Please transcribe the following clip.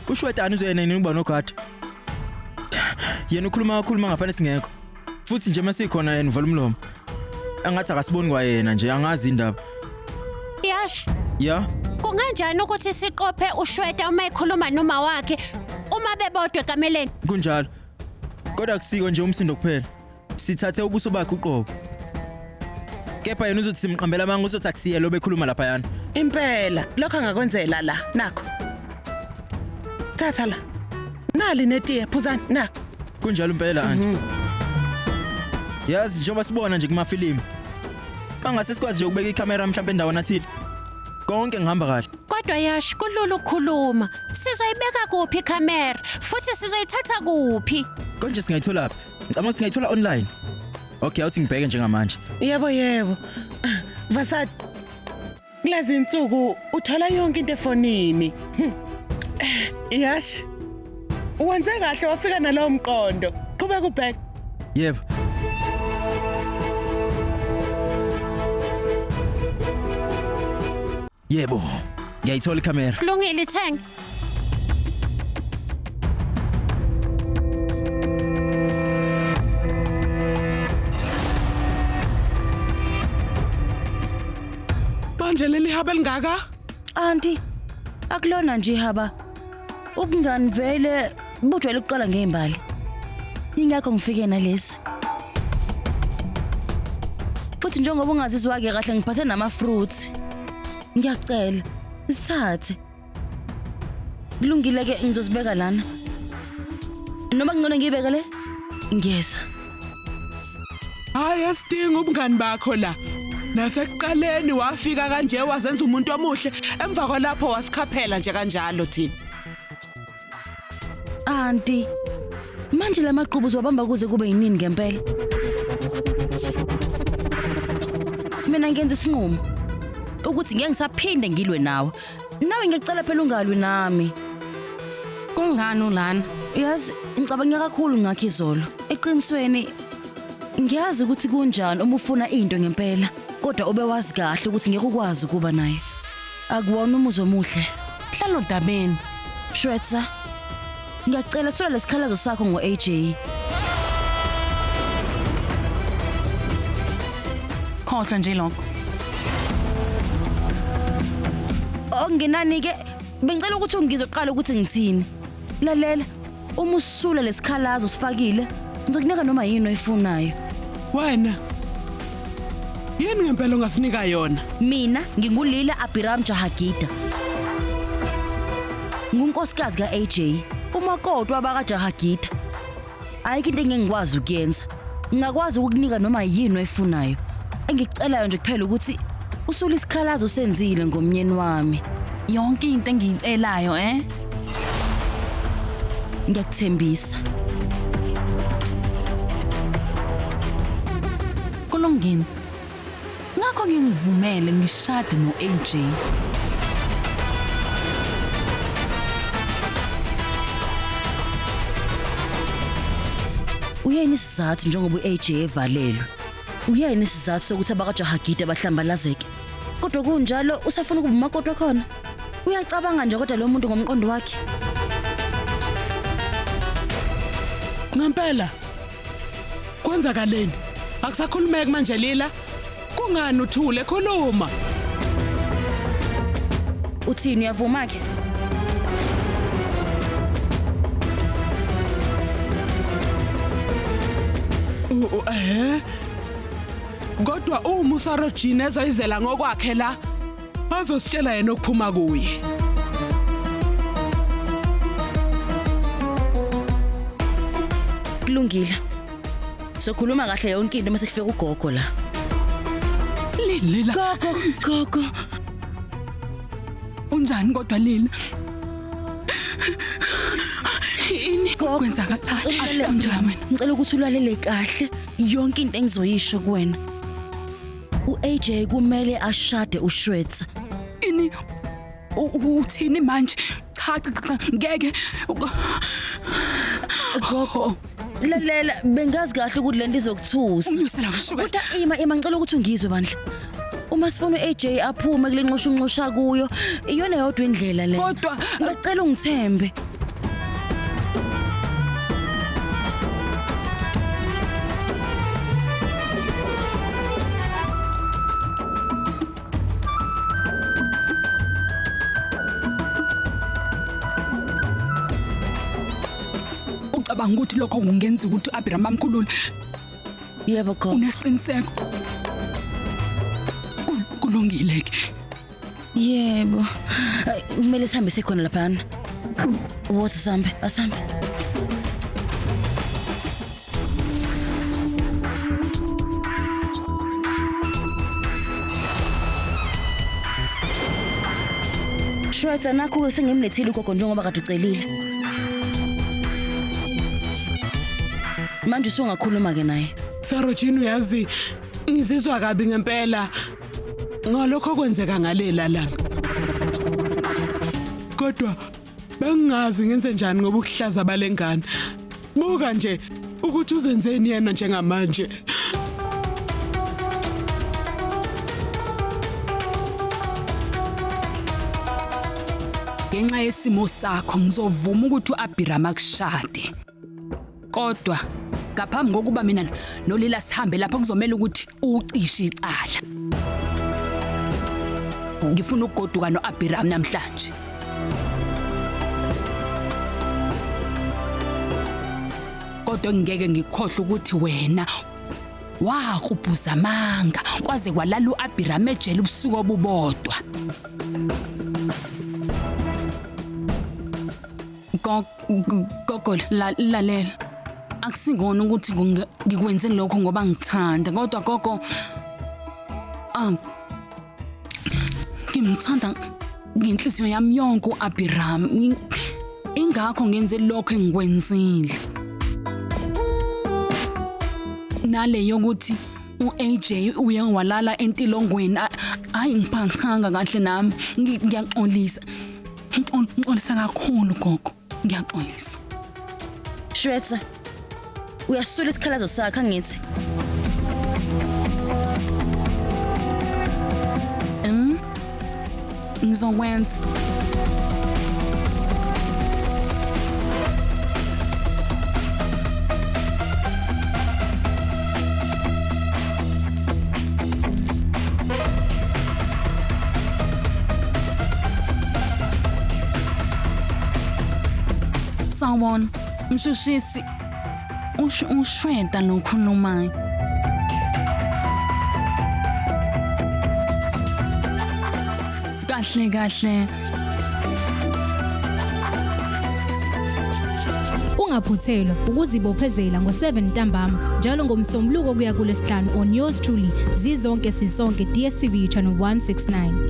Ushwetani uzoyena yini ukuba nogada? Yena ukhuluma kakhulu mangaphana singekho. Futhi nje masikhona yena uvala umlomo. Angathi akasiboni kwayena nje angazi indaba. Yash, Ya? kunganjani ukuthi siqophe uShweta uma ekhuluma noma wakhe uma bebodwa ekameleni? Kunjalo. Kodwa kusiko nje umsindo kuphela. Sithathe ubuso bakhe uqobo. Kepha yena uzothi simqambela amanga uzothi akusiye lo bekhuluma laphayana. Impela, lokho angakwenzela la, nakho. Thatha la. Nali netiye, phuzani, nakho. Kunjalo impela anti. Yazi njengoba sibona nje kumafilimu. Bangase sikwazi nje ukubeka ikhamera mhlawumbe endaweni athile. Konke ngihamba kahle. Kodwa Yash, kulula ukukhuluma. Sizoyibeka kuphi ikhamera futhi sizoyithatha kuphi? Konje singayithola phi? Ngicabanga singayithola online. Okay, awuthi ngibheke njengamanje. Yebo yebo. Vasat. Kulezi insuku uthola yonke into efonini. Yash. Wenze kahle wafika nalowo mqondo. Qhubeka ubheke. Yebo. Yebo. Ngiyayithola ikhamera. Kulungile ithenge. Manje leli haba elingaka? Anti, akulona nje ihaba. Ubungani vele bujwayele ukuqala ngeimbali. Ingakho ngifike nalesi. Futhi njengoba ungazizwa ke kahle ngiphathe nama fruits. Ngiyacela, isithathe. Kulungile ke ngizosibeka lana. Noma kungcono ngiyibeke le? Ngiyeza. Hayi asidinga ubungani bakho la. Nasekuqaleni wafika kanje wazenza umuntu omuhle emva kwalapho wasikhaphela nje kanjalo thina. Anti, manje lamaqhubu uzowabamba kuze kube yinini ngempela? Mina ngenza isinqumo ukuthi ngeke ngisaphinde ngilwe nawe. Nawe ngiyacela phela ungalwi nami. Kungani ulana? Yazi ngicabanga kakhulu ngakho izolo. Eqinisweni ngiyazi ukuthi kunjani uma ufuna into ngempela, kodwa ube wazi kahle ukuthi ngeke ukwazi ukuba naye. Akuwona umuzwa omuhle. Hlala odabeni. Shwetsa. Ngiyacela thola lesikhalazo sakho ngo-AJ. Khohlwa nje lokho. Okungenani ke bengicela ukuthi ungizwe kuqala ukuthi ngithini. Lalela, uma usula lesikhalazo sifakile, ngizokunika noma yini oyifunayo. Wena. Yini ngempela ongasinika yona? Mina nginguLila Abiram Jahagida. Ngunkosikazi kaAJ, umakoti wabakaJahagida. Ayikho into engingikwazi ukuyenza. Ngingakwazi ukukunika noma yini oyifunayo. Engikucelayo nje kuphela ukuthi usule isikhalazo osenzile ngomnyeni wami. Yonke into engiyicelayo eh? Ngiyakuthembisa. Kulungile. Ngakho ngingivumele ngishade no-AJ. Uyena isizathu njengoba u-AJ evalelwe. Uyena isizathu sokuthi abakaJahagide bahlambalazeke. Kodwa kunjalo usafuna ukuba umakoti wakhona. Uyacabanga nje kodwa lo muntu ngomqondo wakhe. Ngempela. Kwenzakaleni? Akusakhulumeki manje Lila. Kungani uthule khuluma? Uthini uyavuma ke? Eh? Kodwa uma uSarojini ezoyizela ngokwakhe la azositshela yena okuphuma kuye. Kulungile. Sokhuluma kahle yonke into mase kufika ugogo la. Lila. Gogo, gogo. Unjani kodwa Lila? Ini Gogo, kwenzakalani? Unjani wena? Ngicela ukuthi ulalele kahle yonke into engizoyisho kuwena. U-AJ kumele ashade uShwetsa. Ini uthini manje? Cha cha cha ngeke. Gogo, lalela bengazi kahle ukuthi lento izokuthusa. Unyusela ushukela. Kodwa ima ima ngicela ukuthi ungizwe bandla. Uma sifuna uAJ aphume kule nxushunxusha kuyo, iyona yodwa indlela le. Kodwa Ngicela ungithembe. Ucabanga ukuthi lokho kungenza ukuthi uAbraham amkhulule? Yebo gogo. Unesiqiniseko? Kulungile ke. Yebo. Ay, Kumele sihambe sekhona laphana. Woza sambe, asambe. Shwetha nakho ke sengimlethile ugogo njengoba kade ucelile. Manje usungakhuluma ke naye. Sarojini, uyazi ngizizwa kabi ngempela ngalokho kwenzeka ngalela langa. Kodwa bengingazi ngenze njani ngoba ukuhlaza balengane. Buka nje ukuthi uzenzeni yena njengamanje. Ngenxa yesimo sakho ngizovuma ukuthi uAbhiram akushade. Kodwa ngaphambi kokuba mina noLila sihambe lapha kuzomela ukuthi ucishe icala. Ngifuna ukugoduka noAbhiram namhlanje. Kodwa ngeke ngikhohle ukuthi wena wakrubhuza amanga kwaze kwalala uAbhiram ejele ubusuku obubodwa. Gogo lalela. Akusingona ukuthi ngikwenze lokho ngoba ngithanda, kodwa gogo ngimthanda ngenhliziyo yami yonke uAbhiram. Ingakho ngenze lokho engikwenzile. Nale yokuthi uAJ uye walala entilongweni, hayi ngiphathanga kahle nami. Ngiyaxolisa. Ngixolisa kakhulu gogo. Ngiyaxolisa. Shwetha. Uyasula isikhalazo sakhe angithi. Ngizokwenza. Sawubona, mshushisi. Ushweta lokhulumayo. Kahle kahle. Ungaphuthelwa ukuzibophezela ngo-7 ntambama njalo ngomsombuluko kuya kulesihlanu on yours truly Zizonke Sisonke, DStv channel 169.